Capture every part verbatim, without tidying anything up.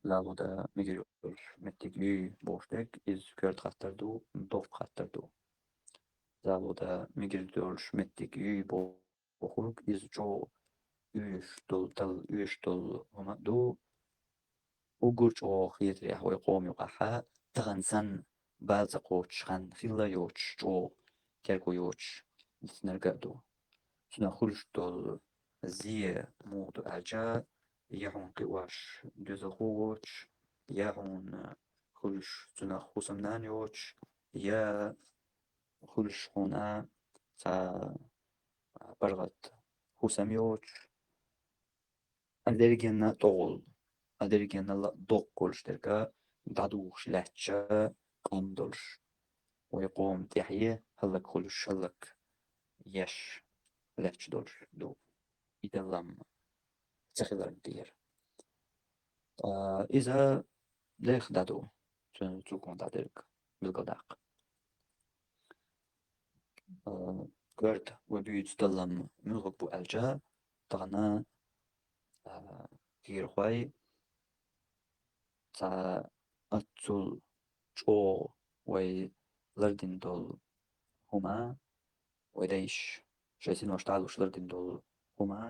Залу тӀа мегар йолуш меттиг юй бохуш дерг, иза коьрта хаттар ду, доккха хаттар ду. Залу тӀа мегар йолуш меттиг юй бохург, иза чӀогӀа оьшуш долу, талла оьшуш долу хӀума ду. Уггар чӀогӀа хетарехь вай къоман юкъахь, тахана санна бала ца кхочуш хан хилла йоцуш, чӀогӀа терго йоцуш дитинарг а ду. Цунах хуьлуш долу зе муха ду аьлча, я хьуна кхиош доьзалхо воцуш, я хьуна хуьлуш цунах хӀусамнана йоцуш, я хуьлуш хьуна цхьа паргӀат хӀусам йоцуш, а дерригенна тӀогӀул, а дерригенна ла-, доккха долуш дерг а дӀадухуш лаьттача къам долуш. Вай къоман тӀаьхье хӀаллакьхуьлуш, хӀаллакьеш лаьтташ долуш ду. И далам ца хиларна тӀера. А, иза дехха да ду, цу-, цу кхунна дӀадерг билгалдаккха. А, коьрта вай буьйцу далам муьлхаг бу аьлча, тахана, а, кхерахой цхьа аццул чӀогӀа вай лардина долу хӀума, вай дайша шайн синош талуш лардина долу хӀума,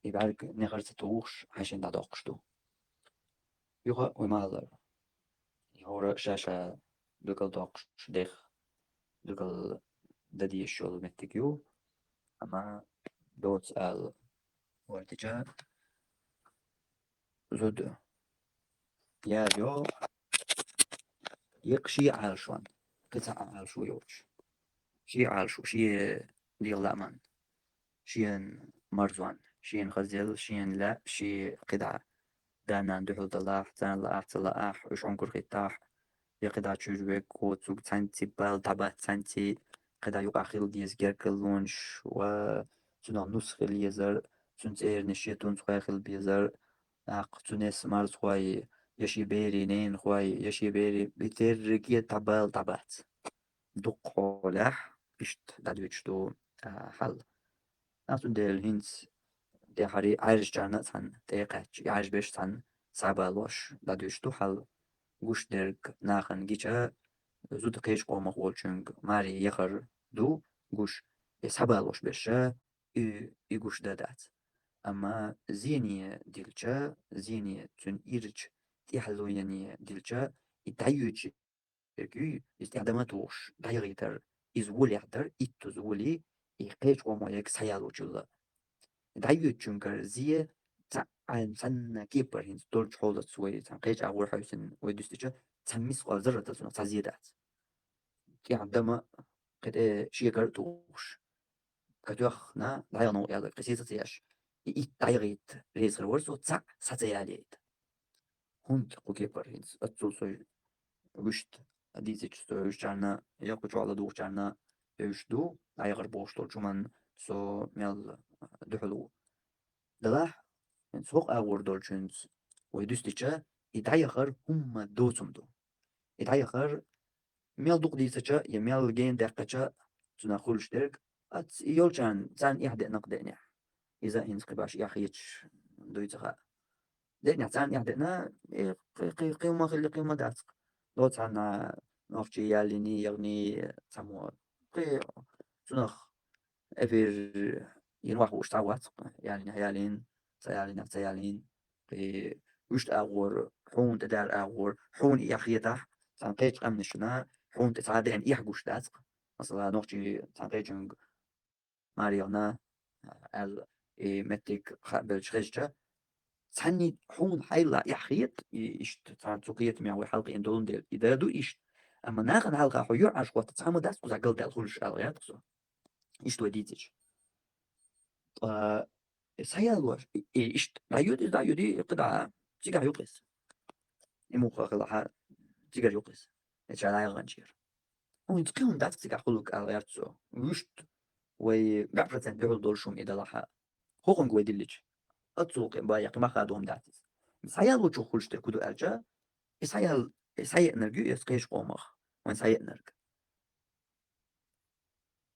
и бӀаьрг нехар ца тухуш, хьайшина дӀадоккхуш ду. Юха вай ма-аллара, хӀора ша-ша билгалдоккхуш дехха билгалдан дезаш йолу меттиг ю, амма доца ала вайтича, зуда язйо, екха шен Ӏалашонна, кхин цхьа Ӏалашо йоцуш. Шен Ӏалашо, шен дегӀан лааман, шен марзонна, шена хазъелла, шена лаьа, шен кхидӀа. Да-нана дуьхьал далахь, царна лаахь, ца лаахь, уьш Ӏункар хӀиттахь, я кхидӀа чуьра вега, цуьнга цхьаьнцций бала дӀабац, цхьаьнцций кхидӀа юкъахь хила деза гергарлонаш ва цунах нус хила езар, цуьнан цӀернаш я тунцхой хила безар, тӀаккха цуьнан эс марзхой, я шен берийн ненахой, я шен берийн, и дерриге дӀабала дӀабац. Дуккха хьолехь иштта дӀадоьдуш ду, а, хьал. А, цундела хӀинца тӀаьхьарий Ӏаьржачарна а цхьаьна тӀе а кхаьчча, и Ӏаьржа берш цхьаьна схьабалош дӀадоьдуш ду хьал. Гуш дерг нахана гича, зуда кхечу къомах волчуьнга маре яхар ду гуш, и схьабалош берш а, и, и гуш дан дац. Амма зене дилча, зене цуьнан ирча тӀаьхьалоне дилча, и дӀайоьдуш ерг юй, иза тӀаьхьа дама а тухуш, дӀаяхийтар, иза волехь дара, иттаза воли, и кхечу къомо ерг схьаялочул а. ДӀайоьдучуьнгара зе цхьа Ӏайна санна кепара хӀинца долчу хьолаца вай, цхьа кхечу агӀор хьаьвсина вай дуьстича, цхьа мискъал зарратал цунах цхьа зе дац. ТӀаьхьа дама кхин тӀе шегара а тухуш, катоьхна, дӀаяхана ву аьлла, кхин сица ца еш, и итт дӀаяхийта реза хир вара со, цхьаъ схьа ца ялийта. ХӀунда кху кепара хӀинца? Аццул со вуьшта дийцича, со вуьшчарна, я кху чохь ладугӀучарна вуьш ду, дӀаяхар бохуш долчу хӀуманна со мел дуьхьал ву. Делахь, хӀинца хӀокху агӀор долчуьнца вай дуьстича, и дӀаяхар хӀумма доцум ду. И дӀаяхар мел дукха дийцича я мел гена даьккхича, цунах хуьлуш дерг, аца и йолчарна, царна эхь деъна-кх деънехь. Иза а хӀинца кхин баш эхь хеташ дуй ца хаьа. Деънехь царна эхь деъна, э, кхи-, кхи-, кхин ма хилла, кхин ма дац-кх. Доцхьарна нохчий яллиний, ягӀний цхьаммо. Кхин цунах эфир йина ваха вууш цхьа вац-кх, яллинехь яллин, ца яллинехь ца яллин. Кхин вуьшта агӀор хьуна тӀе дара агӀор, хьуна эхь хетахь, цхьана кхечу къаьмнашна хьуна тӀе цхьа а деана эхь гуш дац-кх. Масала, нохчий цхьана кхечуьнга маре яхана, аьлла, и меттиг хаа белча хезча, цхьанний хьуна хьайла эхь хета, и иштта цхьана цу кхетамехь вай хьалкхиъна долун дела, и дара ду иштта. Амма нахана хьалха хьо юьхьӀаьржа хӀотта цхьа ма дац кхузахь галдаьлла хуьлуш аьлла гӀертах со. Иштта вай дийцича. Ткъа схьаялош, и, и иштта дӀайоьду, иза дӀайоьду, и кхидӀа цигахь ю-кх иза. И муха хилахь а, цигара ю-кх иза. И ша дӀаяханчера. ХӀинца кхин хӀума дац цигахь хуьлург аьлла гӀерта со. Вуьшта вай бӀе процент дуьхьал долуш хӀума и далахьа. ХӀокхунга вай диллича, аццул кхин бан я кхин мах а дохам дац иза. Схьаялочух хуьлуш дерг хӀун ду аьлча, и схьаял-, и схьаеънарг ю иза кхечу къомах, вайн схьаеънарг.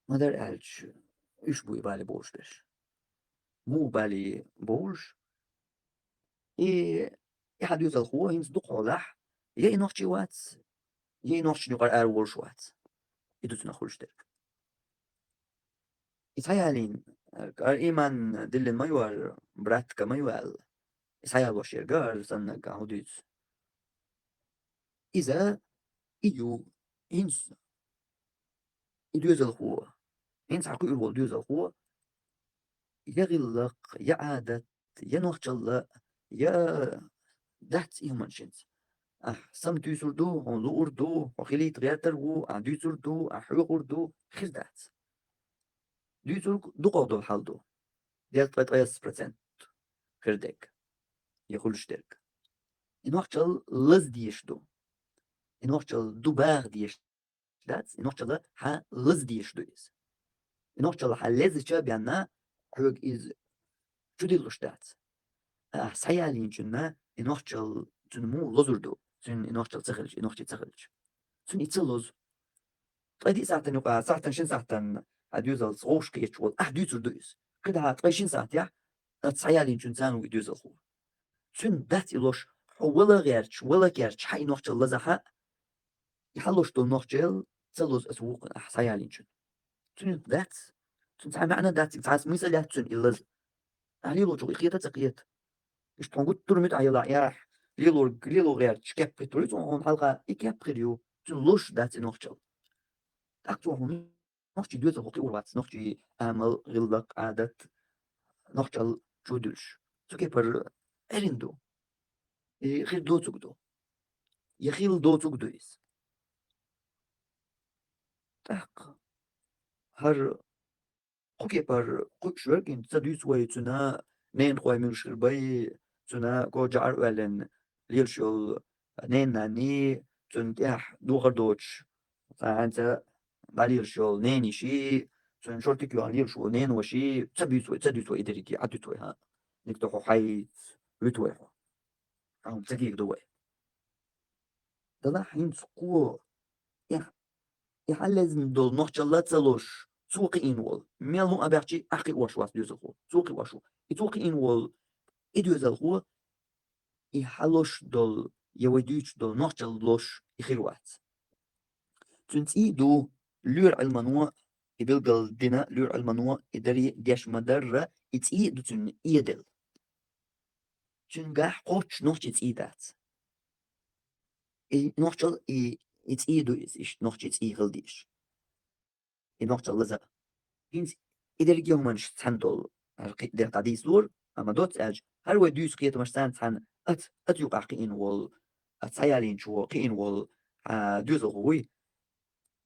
Ма-дарра аьлча, уьш бу и бале бовлуш берш. Муха бале бовлуш? И И хьан доьзалхо хӀинца дукха хьолахь, я и нохчи вац, я и нохчийн юкъара ара волуш вац. И ду цунах хуьлуш дерг. И цхьа ялийна, кӀара иман диллина ма ю хӀара, братка ма ю аьлла. И цхьа ялош ерга хӀара саннарг а хӀун дуьйцу? Иза и ю, хӀинца и доьзалхо, хӀинца хьан кхуьур волу доьзалхо, я гӀиллакх, я Ӏадат, я нохчалла, я дац и хӀуманаш хӀинца. Ахь саматуьйсур ду, хьуна луур ду, хьо хилийта гӀертар ву, ахь дуьйцур ду, ахь хьоькхур ду, хир дац. Дуьйцург дукхах долу хьал ду. Дезткъе ткъайоьсна процент хир дерг, я хуьлуш дерг. И нохчалла лаза дезаш ду. И нохчалла ду баха дезаш дац, и нохчалла хьан лаза дезаш ду иза. И нохчалла хьан лезача бенна, хьоьга иза чудиллуш дац. Ахь схьаялийначунна и нохчалла цуьнан муха лозур ду, цуьнан и нохчалла ца хилча, и нохчи ца хилча. Цуьнан и ца лозу. Ткъе диъ сахьтана юкъа, сахьтана, шина сахьтана хьан доьзалца вовшах кхеташ волу, ахь дуьйцур ду иза. КхидӀа ткъе шина сахьтехь, ахь схьаялийначунна царна ву и доьзалхо. Цуьнан дац и лош, хьо вала гӀерташ, вала керчаш, хьан и нохчалла лазахь а, и хьан лош долу нохчалла ца лозу аса вукху ахь схьаялийначунна. Цуьнан дац, цуьнан цхьа маьӀна дац, цхьа смысл яц цуьнан и лаза. Ахь лелочух и кхета а ца кхета. Иштта хьуна гуттар а муьтӀахь ялахь, яхь, лелорг, лело гӀерташ кеп хӀиттор ю цо хьуна хьалха, и кеп хир ю, цуьнан лош дац и нохчалла. ТӀаккха цо хьуна нохчийн доьзалхо кхиор вац, нохчийн амал, гӀиллакх, Ӏадат, нохчалла чу дуьллуш. Цу кепара Ӏерина ду. И хир доцург ду. Я хилла доцург ду иза. ТӀаккха хӀара кху кепара кхуьуш верг хӀинца ца дуьйцу вай, цуьнан ненахой муьлш хир бай, цуьнан коча жӀар оьллина лелаш йолу ненан нанний, цуьнан тӀехь духар доцуш, цхьаьнца дӀалелаш йолу нениший, цуьнан шортик йоьхна лелаш волу неноший, ца буьйцу вай, ца дуьйцу вай и дерриге, Ӏа дуьту вай, хьан? Никто хьо хьайца вуьту вай хьо. Хьан ца кийга ду вай? Делахь хӀинца кхо, и, и хьан лезна долу нохчалла ца лош, цо кхиийна волу. Мел хӀун а баьхчий, ахь кхиош вац доьзалхо. Цо кхиош ву. И цо кхиийна волу, и доьзалхо, и хьан лош долу, я вай дуьйцуш долу нохчалла лош, и хир вац. Цуьнан цӀий а ду, лоьру Ӏилмано, и билггал дина лоьру Ӏилмано, и даре а деш ма-дарра, и цӀий а ду цуьнан эделла. Цуьнгахь кхоччуш нохчийн цӀий дац. И нохчалла, и, и цӀий ду иза, иштта нохчийн цӀий хила дезаш. И нохчалла лаза а. ХӀинца и дерриге хӀуманаш цхьаьна долу, хӀара кхин а дерг дӀадийцалора, амма доцца аьлча, хӀара вай дуьйцу кхетамаш царна цхьаьна аца, аца юкъахь кхиийна волу, аца схьаялийначо кхиийна волу, хьан доьзалхо вуй,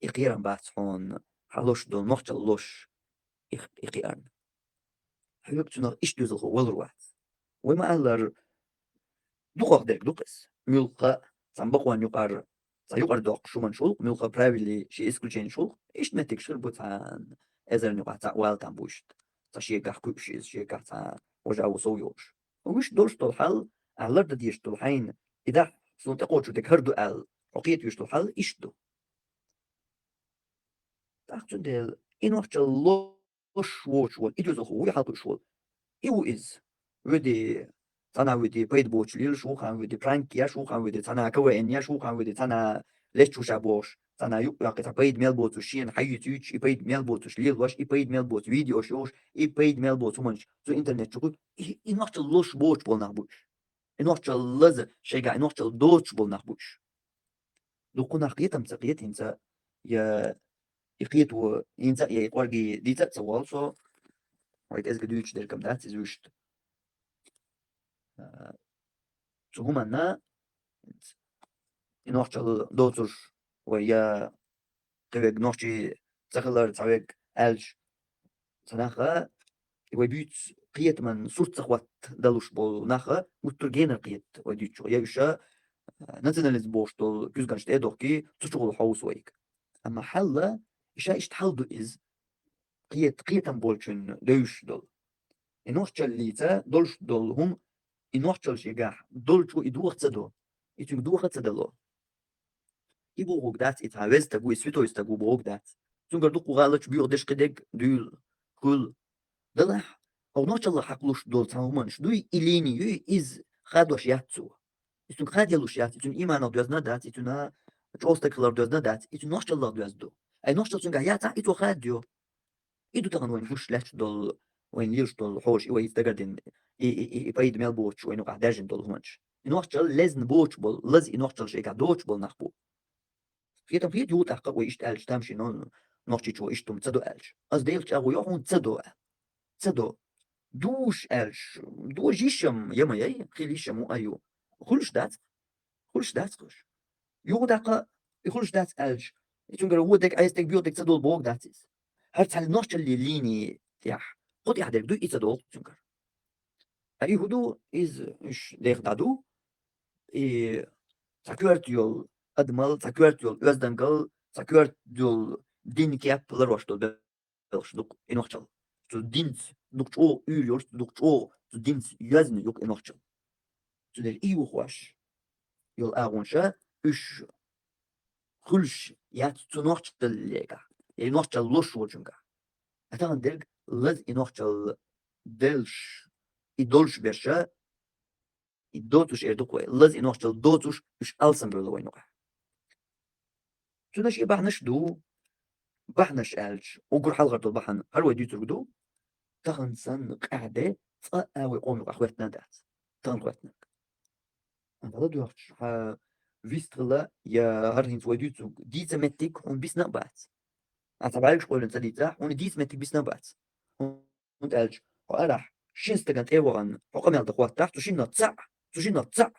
и кхерам бац хьуна, хьан лош долу нохчалла лош, и, и кхиарна. Хьоьга цунах иштта доьзалхо валур вац. Вай ма-аллара, дукхах дерг ду-кх иза. Муьлхха а цхьана бакъонна юкъара, цхьа юкъара доккхуш хӀуманаш хуьлу-кх, муьлхха а правилаш, ши исключенеш хуьлу-кх, иштта меттигаш хир бу цхьана эзарна юкъахь цхьаъ вала там бу иштта. Цхьа шегахь кхуьуш иза, шегахь цхьа важа а ву сов йолуш. Вуьшта долуш долу хьал, ахь лардан дезаш долу хьайна, и дахь суна тӀекхочур дерг хӀара ду аьлла, хьо кхетавеш долу хьал иштта ду. ТӀаккха цундела и нохчалла лош воцуш волу и доьзалхо вуй хьалакхуьуш волу. И ву иза. Вуьди, цхьана вуьди пайда боцуш лелаш ву, хьан вуьди пранк еш ву, хьан вуьди цхьана КВН еш ву, хьан вуьди цхьана лечуша бохуш, цхьана юкъ йоккхи цхьа пайда мел боцуш, шена хьайуьйцуьйтуш, и пайда мел боцуш лелош, и пайда мел боцу видеош йолуш, и пайда мел боцу хӀуманаш цу интернет чу кхуьйту, и, и нохчалла лош боцуш болу нах бу уьш. И нохчалла лаза шайгахь и нохчалла доцуш болу нах бу уьш. Дуккха нах кхетам ца кхета хӀинца, я и кхето хӀинца а, я и кӀорге дийца а ца волу со, вай кӀезга дуьйцуш дерг-м дац иза вуьшта. А, цу хӀуманна и нохчалла доцурш вай я кхин верг нохчий ца хилар цхьа верг аьлча, цхьа наха, и вай буьйцу кхетаман сурт ца хӀоттадалуш болу наха гуттар а генара кхета вай дуьйцучух. Я уьш, а, национализм бохуш долу куьзганаш тӀе а дохкий, цу чухула хьовса вайга. Амма хьалла, и ша иштта хьал ду иза, кхета, кхетам болчун девзаш долу. И нохчаллица долуш долу хӀума, и нохчалла шегахь долчу и доха ца до, и цуьнга доха а ца дало. И бохург дац, и цхьа веза стаг ву, и святой стаг ву бохург дац. Цуьнгара дуккха гӀалаташ боьха деш кхидерг дуьйла, хуьлу. Делахь, хьо нохчалла хьакхалуш долу цхьа хӀуманаш дуй, и линий юй, иза хадош яц цо. И цуьнга хадалуш яц, и цуьнан ийманах доьзна дац, и цуьнан чӀогӀа стаг хилар доьзна дац, и цуьнан нохчаллах доьзна ду. Ай нохчалла цуьнгахь яцахь, и цо хадайо. И ду тахана вайна гуш лаьтташ долу, вайна лелаш долу хьоьжуш, и вай хӀинца дагардина, и, и, и, и пайда мел боцуш вайна юкъахь даьржина долу хӀуманаш. И нохчалла лезна боцуш болу, лаза и нохчалла шайгахь доцуш болу нах бу. Хетам хета юха тӀаккха вай иштта аьлча, тамашийна Нохчийчоь иштта хӀума ца до аьлча. Ас Делах чӀагӀо йо хьуна ца до аьлла. Ца до. Душ аьлча, дожа йиш ям, я ма яй, хила йиш ям ву а ю. Хуьлуш дац. Хуьлуш дац хуьлуш. Юха тӀаккха и хуьлуш дац аьлча, и цуьнгара вон дерг, Ӏеса дерг, боьха дерг ца долу бохург дац иза. ХӀара цхьана нохчаллин лини тӀехь, кху тӀехь дерг ду, и ца долу цуьнгара. Ткъа и хӀун ду, иза уьш деха дӀа ду, и цхьа коьрта йолу адамал, цхьа коьрта йолу оьздангалла, цхьа коьрта йолу дин кеп ларош долу белхаш ду-кх и нохчалла. Цу динца дукха чӀогӀа уьйр йолуш, дукха чӀогӀа цу динца йоьзна ю-кх и нохчалла. Цундела и юхош йолу агӀонаш, уьш хуьлуш яц цу нохчаллегахь, я и нохчалла лозуш волчуьнгахь. Ткъа тахана дерг лаза и нохчалла делш, и долуш берш, и доцуш эр ду-кх вай, лаза и нохчалла доцуш, уьш алсамбевлла вайна юкъахь. Цуьнан шен бахьанаш ду, бахьанаш аьлча, уггар хьалхара долу бахьана хӀара вай дуьйцург ду, тахана санна къаьхьа де цкъа а вай къоман юкъахь хӀоьттина а дац. Тахана хӀоьттинарг. Амма ладоьгӀча, хьан вистхила я хӀара хӀинца вай дуьйцург дийца меттиг хьуна бисна а бац. Ахьа цхьа бӀаьргаш къойлина ца дийцахь, хьуна дийца меттиг бисна а бац. ХӀунда аьлча хьо арахь шина стагана тӀе а вахана, хьо къамел дан хӀоттахь, цу шиннах цхьаъ, цу шиннах цхьаъ,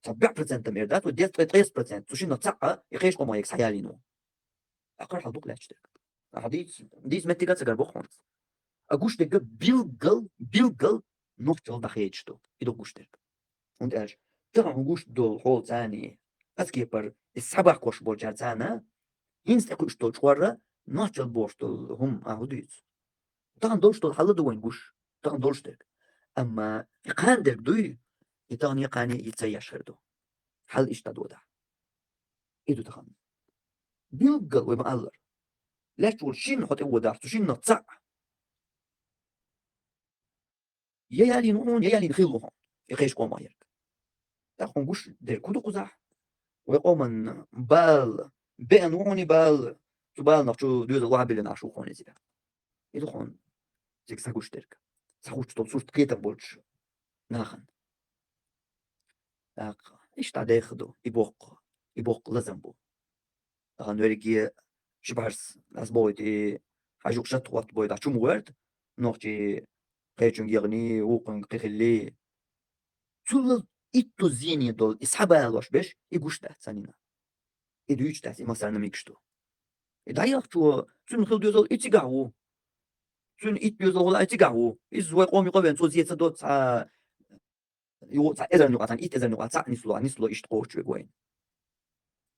цхьа бӀе процентам эр дац, вай дезткъе ткъест процент, цу шиннах цхьаъ и кхечу къоман егга схьаялийна ву. Акхар хьал дукха лаьтташ дерг. Ахьа дийца, дийца меттиг а ца гар боху хьуна. А гуш дерг билггал, билггал нохчалла дӀахедаш ду. И ду гуш дерг. ХӀунда аьлча тахана хьуна гуш долу хьол царний, аса кепара и схьабахкош болчара царна, хӀинца тӀекхуьуш долчу хӀорра нохчалла бохуш долу хӀума ахьа хӀун дуьйцу? Тахана долуш долу хьал ду вайн гуш, тахана долуш дерг. Амма и кхана дерг дуй, и тахана и кхана и ца еш хир ду. Хьал иштта додахь. И ду тахана. Билггал вай ма-аллара. Лаьтташ волу шин хьо тӀе водахь, цу шиннах цхьаъ. Я ялийна ву хьуна, я ялийна хилла ву хьуна. И кхечу къоман ерг. ТӀаккха хьуна гуш дерг хӀун ду кхузахь? Вай къоман бала, беана ву хьуна и бала, цу баланах чу доьзал охьабиллина Ӏаш ву хьуна иза. И ду хьуна цига схьагуш дерг. Схьагуш долу сурт кхетам болчу нахана. ТӀаккха иштта дӀадехха ду, и боккха, и боккха лазам бу. Тахана верриге ши бӀаьрс ас бохуьйту, и хьажа юкъа шатта хӀоттабойта ахь чу ма гӀерта, нохчий кхечуьнга егӀний, вукхуьнга кхин хилли. Цул итту зене долу и схьабалош берш, и гуш дац санина. И дуьйцуш дац, и массарна мегаш ду. И дӀаяхчо, цуьнан хила доьзал и цигахь ву. Цуьнан итт доьзал хуьлахь и цигахь ву. Иза вай къоман юкъа вен, цо зе ца до цхьа, ю-, цхьа эзарна юкъа, цхьана итт эзарна юкъа цхьаъ нисло, нисло иштта кхочуш верг вайна.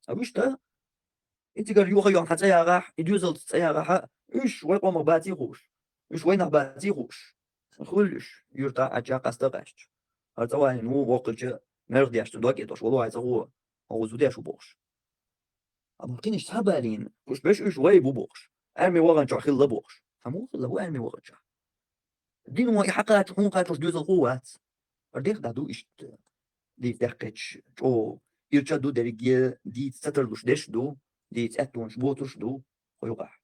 А вуьшта, и цигара юха йохна хьан цӀа ягӀахь, и доьзалца цӀа ягӀахь, уьш вай къомах баций хууш. Уьш вайнах баций хууш. Хуьлу уьш, юьртахь а, Ӏаччахь а, къаста а къаьсташ. ХӀара цӀа валийна ву, воккхача мерах деш, цу дог а тӀе долуш, вало хьайн цӀа гӀо, хьо гӀузу деш ву бохуш. Амма кхинаш схьабалийна, уьш беш уьш вай бу бохуш. Арми ваханчохь хилла бохуш. Хьан муха хилла ву арми ваханчохь? Дино и хьакхача, хьуна кхачош доьзал хӀу вац. ХӀара дех дӀа ду иштта. Дийца даьккхича чӀогӀа ирча а ду дерриге, дийца ца тарлуш дерш а ду, дийца аьттонаш боцурш а ду, хьо юкъахь.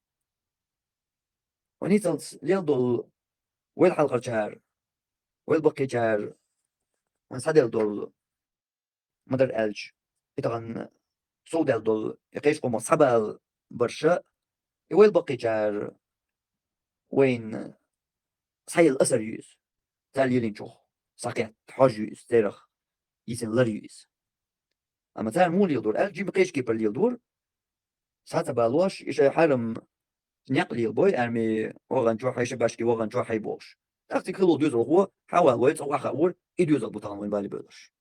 Вайн ницкъалц лел долу вайл хьалхарчара, вайл баккхийчара, вайн схьаделла долу ма-дарра аьлча, и тахана сов даьлла долу, и кхечу къомах схьабала барша, и вайл баккхийчара вайна схьаелла асар ю иза. Цара лелийначух схьакхетта хьожа ю иза, церах йисина лар ю иза. Амма цара муха леладора аьлча, жима кхечу кепара леладора, схьа ца балош, и шайн хьарам некъ лелабой, арми ваханчохь, хьай шабашки ваханчохь, хьай бохуш. ТӀаккха цига хилла доьзалхо, хьан валой, цӀа охьахаор, и доьзал бу тахана вайн бале бевлларш.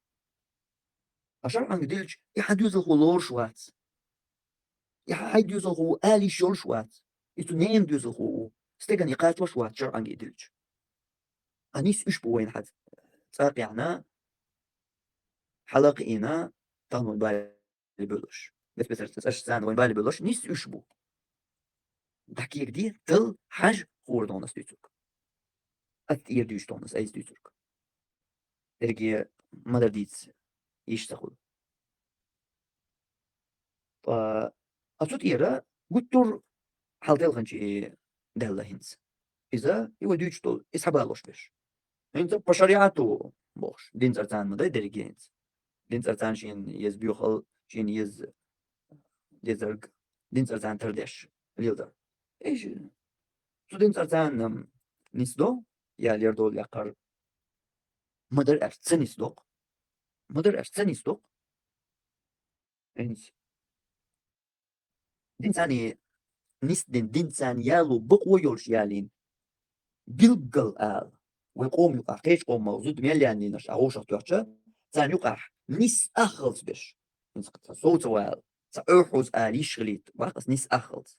А шарӀанга дилча, и хьан доьзалхо лоруш вац. И хьан хьай доьзалхо ву ала йиш йолуш вац. И цу ненан доьзалхо ву. Стеган и кхачош вац шарӀанга и дилча. А нис уьш бу вайна хьан цӀа а кхиъна, хьала а кхиъна, тахана вайн бале бевлларш. Бес-бесарца цӀаш царна вайн бале бевлларш, нис уьш бу. ДӀакегаде, тал, хьажа, хуур догӀнас дуьйцург. Ат тӀера дуьйцу догӀнас айса дуьйцург. Дерриге ма-дарра дийца йиш ца хуьлу. Ткъа оцу тӀера гуттар а хьал телхинчу и даьлла хӀинца. Иза, и вай дуьйцуш долу, иза схьабалош берш. ХӀинца по шариату бохуш, дин цӀарцана ма дай дерриге хӀинца. Дин цӀарцана шена еза боьхал, шена еза дезарг, дин цӀарцана тардеш лелдар. Эш, цу дин цӀарцана нисдо, я лер долу яккхар. Ма-дарра аьлча ца нисдо-кх. Ма-дарра аьлча ца нисдо-кх. ХӀинца. Дин царна нисдина, дин царна яло бакъо йолуш ялийна. Билггал ала, вай къоман юкъахь, кхечу къомах зуда мел яьллинарш а вовшах тоьхча, царна юкъахь нисса аххалц берш. ХӀинца цхьа сов ца вала, цхьа оьхьаза ала йиш хилийта, бакъ аса нисса аххалц.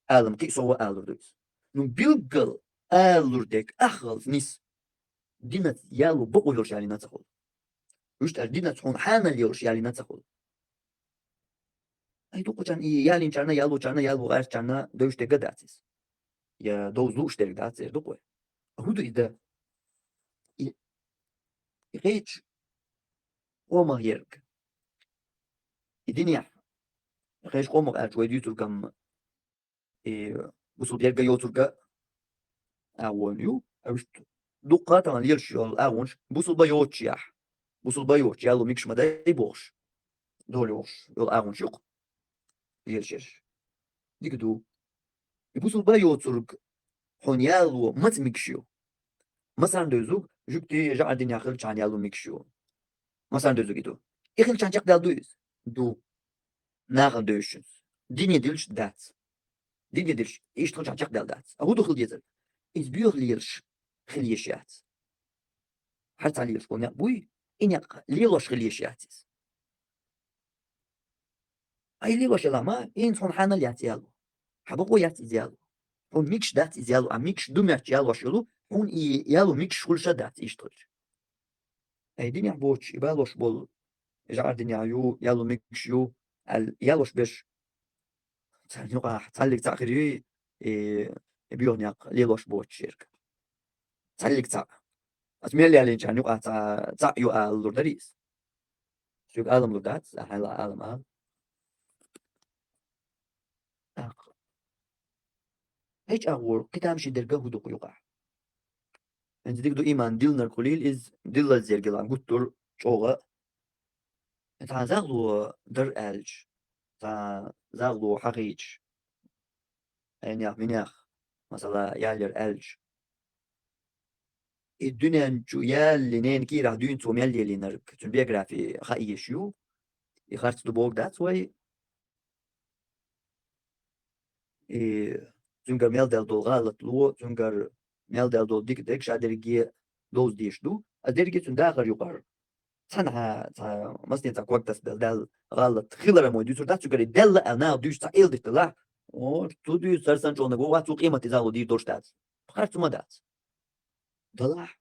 Алам кхин а сов а алур ду иза. Ну, билггал алур дерг аххалц нисса. Динаца яло бакъо йолуш ялийна ца хуьлу. Вуьшта аьлча динаца хьуна хьанал йолуш ялийна ца хуьлу. Ай, дукхачарна и ялийначарна, ялочарна, яло гӀертачарна девзаш дерг дац иза. Я довза лууш дерг дац, эр ду-кх вай. ХӀун ду иза? И, и кхечу къомах ерг. И динехь, кхечу къомах аьлча вай дуьйцург-м и бусулба ерг а йоцург а агӀон ю, а вуьшта дуккха а тахана лелаш йолу агӀонаш бусулба йоцучехь, бусулба йоцуш яло мегаш ма дай бохуш, дола йохуш йолу агӀонаш ю-кх лелаш ерш. Дика ду. И бусулба йоцург хьуна яло маца мегаш ю? Массарна девзарг, жуьгтий, жаӀар динехь хилчахьана яло мегаш ю. Массарна девзарг и ду. И хилчахьана чекхдаьлла ду иза? Ду. Нахана девзачуьнца. Дине дилча дац. Дине дилча, иштта хилчахьана чекхдаьлла дац. А хӀун ду хила дезарг? Иза боьха лелаш хила езаш яц. ХӀара цхьа лелаш болу некъ буй, и некъ лелош хила езаш яц иза. Ай, лелош ялахь ма, хӀинца хьуна хьанал яц яло. Хьан бакъо яц иза яло. Хьуна мегаш дац иза яло, а мегаш ду моьттуш ялош йолу, хьуна и яло мегаш хуьлуш а дац иштта хилча. Ай, динехь боцуш, и балош болу, жаӀар динехь ю, яло мегаш ю, аьлла, ялош берш. Царна юкъахь цхьаллиг цхьаъ хир юй, и, и боьха некъ лелош боцуш ерг. Цхьаллиг цхьаъ. Аса мел ялийначарна юкъахь цхьа, цхьаъ ю алалур дарий иза? Соьга алам лур дац, ахьа хьайла алам ала. ТӀаккха. ХӀечу агӀор кхин тамашийна дерг а хӀун ду-кх юкъахь? ХӀинца дика ду, иман диллинарг хуьлийла иза, диллаза ерг елахь гуттар а чӀогӀа. Цхьа загӀло дара аьлча, цхьа загӀло хьахийча, Ӏенех, минех, масала, яьллера аьлча. И дуьнен чу яьлли, ненан кийрахь дуьйна цо мел лелийнарг, цуьнан биографи хаа езаш ю. И харц ду бохург дац вай. И цуьнгара мел даьлла долу гӀалатло, цуьнгара мел даьлла долу дика дерг ша дерриге довза дезаш ду. Аса дерриге цуьнан дахар юкъара цхьанхьа, цхьа, массане цхьа ког тасабелла даьлла гӀалат хилар ма вай дуьйцур дац, цуьнгара и даьлла аьлла наха дуьйцуш цхьа эладита делахь, о, цо дуьйцу хӀара санна чӀогӀаниг ву, вац, цо къематдийнахь загӀло дийр долуш дац. Харц ма дац. Делахь,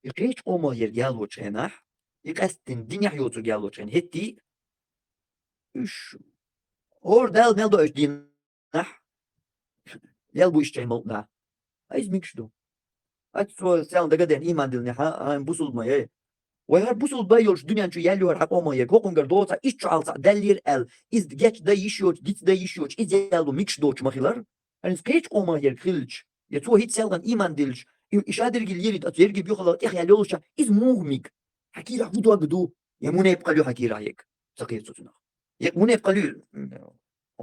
и кхечу къомах ерг ялочу хенахь, и къаьсттина динехь йоцург ялочу хенахь, хӀетте а уьш хӀора Далла мел доуьйту дийнахь лелла бу уьш шайн мукъана. Ай, иза мегаш ду. Ай, цо царна дагадеана иман диллинехь, ай, бусулба ма яй. Вай хӀара бусулба йолуш дуьнен чу яьлла ю хӀара хьан къомах ерг, хӀокхунгара доцу, ишттачу хьалха цхьаъ даьллера аьлла, иза гечдаь йиш йоцуш, дицдаь йиш йоцуш, иза яло мегаш доцуш ма хилар. ХӀинца кхечу къомах ерг хилча, я цо хӀинца селхана иман диллича, и, и ша дерриге лелийта, оцу ерриге боьхалла тӀехъяьлла йолуш, иза муха мега? Хьан кийрахь хӀун дог ду? Я мунепкъал ю хьан кийрахь ерг? Ца кхета цо цунах. Я мунепкъал ю, м,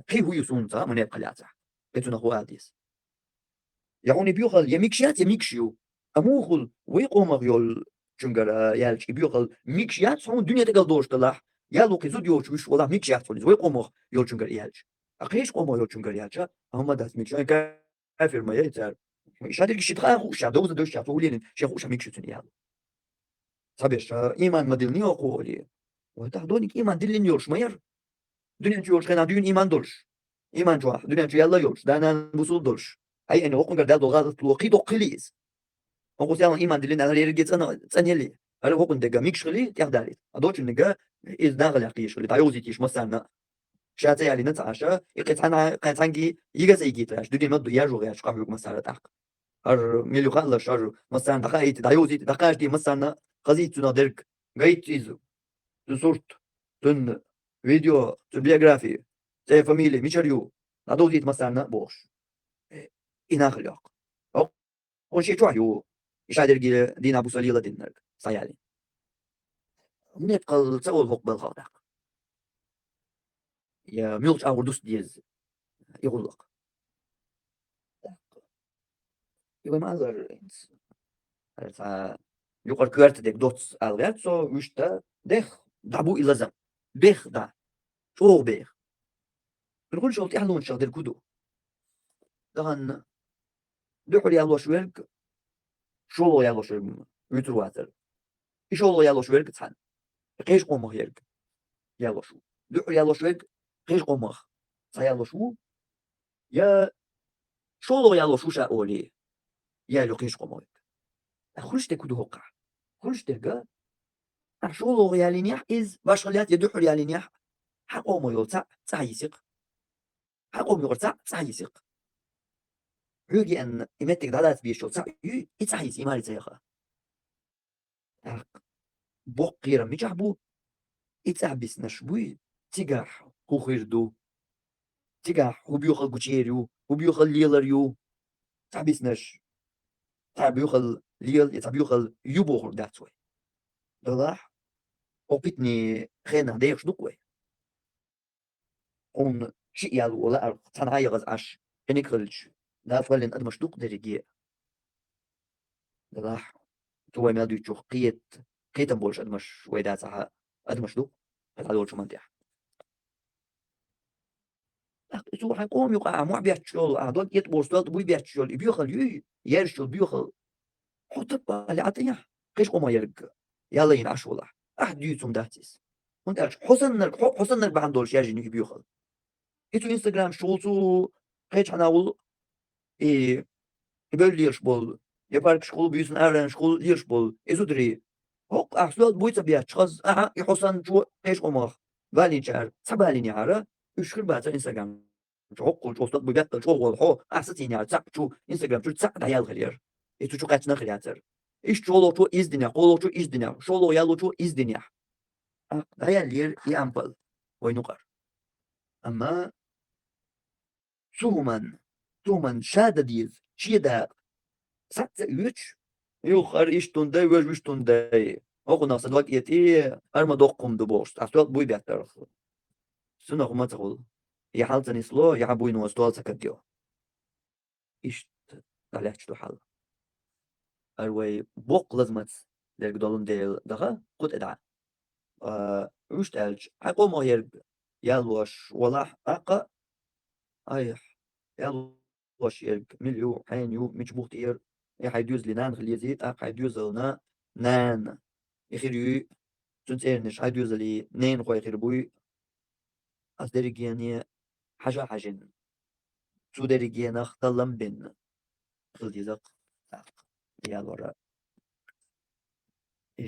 кхин хӀун ю суна ца хаьа мунепкъал яцахь? Кхин цунах хӀун ала деза? Я хьуна и боьхалла я мегаш яц, я мегаш ю. Амма муха хуьлу вай къомах йолчуьнгара яьлча и боьхалла мегаш яц хьуна дуьне тӀе галдолуш делахь, яло кхин зуда йоцуш вуьш волахь мегаш яц хьуна иза вай къомах йолчуьнгара яьлча. А кхечу къомах йолчуьнгара яьлча, амма дац мегаш. Кафир ма яй цара. Ша дерриге шийтта хаа хууш, ша довза дойш, ша цо хӀун лелийна, шен хууш, ша мегаш ю цуьнан яло. Цхьаберш, ша иман ма диллинехь хӀокхо олий. Вай тахана дониг иман диллина йолуш ма яра. Дуьнен чу йолуш хенахь дуьйна иман долуш. Иман чохь, дуьнен чу яьлла йолуш, да-нана бусулба долуш. Хьай, хӀокхунгара даьлла долу гӀазот ло, кхин доккха хила иза. ХӀокхо селхана иман диллина аьлла, хӀара ерриге цӀана, цӀанъеллий. ХӀара хӀокхуьнан дерг мегаш хилий, тӀехдаьллий. А долчун дерг иза дахалехь кхийша хилий, дӀайовзийтийша массарна. Ша ца ялийна ца Ӏаш, и кхин цхьана, кхин цхьаьнгге йига ца йигийта гӀерташ, дуьне ма-дду, яжо гӀерташ къахьоьгу массара тӀаккха. ХӀара мила ю хаалаш, хӀара массарна дӀахаийта, дӀайовзийта, дӀакхачадийта массарна, хазийта цунах дерг, гайта иза. цуьнан сурт, цуьнан видео, цуьнан биографи, цӀе, фамили, мичара ю, дӀадовзийта массарна а бохуш. Э, и нахала йоккху. Хьуна шен чохь ю, и ша дерриге дийнахь-буса леладинарг, схьаялийна. Мекхал ца олу хӀокху балхах даккха. Я муьлхачу агӀор дуста деза и гӀуллакх. И вай ма аллара, хӀинца, хӀара цхьа юкъара коьрта дерг доцца ала гӀерта со, вуьшта дех дӀа бу и лазам. Бех дӀа. ЧӀогӀа беха. Цуьнан хуьлуш йолу тӀаьхьалонашах дерг хӀун ду? Тахана дуьхьал ялош верг, шолгӀа ялош верг вуьйцур вацара. И шолгӀа ялош верг цхьаьна, кхечу къомах ерг ялош ву. Дуьхьал ялош верг кхечу къомах цхьа ялош ву, я шолгӀа ялош ву ша олий, я ю кхечу къомах верг. Ткъа хуьлуш дерг хӀун ду хӀокхахь? Хуьлуш дерг, ахь шолгӀа ялийнехь иза, башхалла яц, я дуьхьал ялийнехь, хьан къомах йолу цхьаъ цӀахь йисикх. Хьан къомах юкъара цхьаъ цӀахь йисикх. Хьоьга еана и меттиг дӀалаца безаш йолу цхьаъ юй, и цӀахь йиса, и маре ца яха. ТӀаккха боккха кхерам мичахь бу? И цӀахь биснарш буй, цигахь хӀун хир ду? Цигахь хӀун боьхалла гучуер ю, хӀун боьхалла лелар ю? Цхьа биснарш, цхьа боьхалла лела, я цхьа боьхалла ю бохург дац вай. Делахь, хӀокху питанийн хенахь дехаш ду-кх вай. Хьуна шиъ ял ву лаарх, цхьаьна хьан яхаза Ӏаш, къиниг хилча, Дала кхоьллина адамаш ду-кх дерриге. Делахь, цо вай мел дуьйцучух кхета, кхетам болуш адамаш вай дацахь, адамаш ду-кх хӀара дӀадолчу хӀуманна тӀехь. ТӀаккха цо хьайн къоман юкъа ахь мохь бетташ йолу, ахь дог этӀаборш, стол тӀе буй бетташ йолу и боьхалла юй, ерш йолу боьхалла? Хьо таппа лаьа тӀехь, кхечу къоман ерг ял йина Ӏаш волахь, ахь дуьйцу хӀума дац иза. ХӀунда аьлча хьо саннарг, хьо, хьо саннарг бахьана долуш яьржина ю и боьхалла. И цу инстаграмаш чухула цу кхечу хьанахула и, и бевлла лелаш болу, я паркашкахула, буьйсанан аранашкахула лелаш болу и зударий. ХӀокху ахь стол тӀе буй ца бетташ хаза, ахьа, и хьо санначо кхечу къомах балийначара ца балийнехьара, уьш хир бацара инстаграм чу хӀокхул чӀогӀа стаг буй беттал чӀогӀа волу хьо, ахьа сацийнехь цхьаъ чу, инстаграм чуьра цхьаъ дӀаяьлла хир яра. И цу чу кхаьчна хир яцара. Иштта шолгӀачо иза динехь, кхоалгӀачо иза динехь, шолгӀа ялочо иза динехь. ТӀаккха дӀаяьллера и ампал вайн юкъара. Амма цу хӀуманна, цу хӀуманна ша дан деза, шен дакъа схьа а ца оьцуш, юха хӀара иштта хӀума дай, важа вуьшта хӀума дай, хӀокхунах сан дог этӀе, хӀара ма доккха хӀума ду бохуш, ахь стол тӀе буй беттарх. Цунах хӀума ца хуьлу. Я хьал ца нисло, я хьан буйно стол ца кадайо. Иштта дӀалаьтташ ду хьал. ХӀара вай боккха лазамца дерг долун дела даха кху тӀе дӀа. А, вуьшта аьлча, хьайн къомах ерг ялош волахь, тӀаккха, айхьа, ялош ерг мила ю, хьенан ю, мича бухтера, и хьайн доьзалийн нана хила езий, тӀаккха хьайн доьзална нана и хир юй, цуьнан цӀернаш хьайн доьзалийн ненахой хир буй, ас дерригене хьажа а хьаьжина, цу дерригенах таллам а бина хила деза-кх тӀаккха ялор.